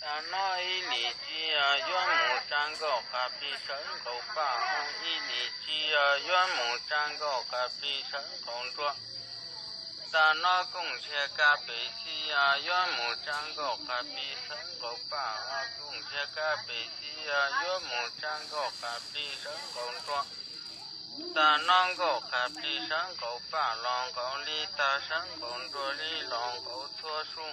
Tag no ib lis tsib yuav mus tsa nkauj qas plig sawv nkaus paj, ib lis tsib yuav mus tsa nkauj qas plig sawv nkaus nruas. Tag no kooj ntshiab kab pes xib yuav mus tsa nkauj qas plig sawv nkaus paj, kooj ntshiab kab pes xib yuav mus tsa nkauj qas plig sawv nkaus nruas. Tag no nkauj qas plig sawv nkaus paj los nkaus li tag, sawv nkaus nruas li los nkaus txhua su.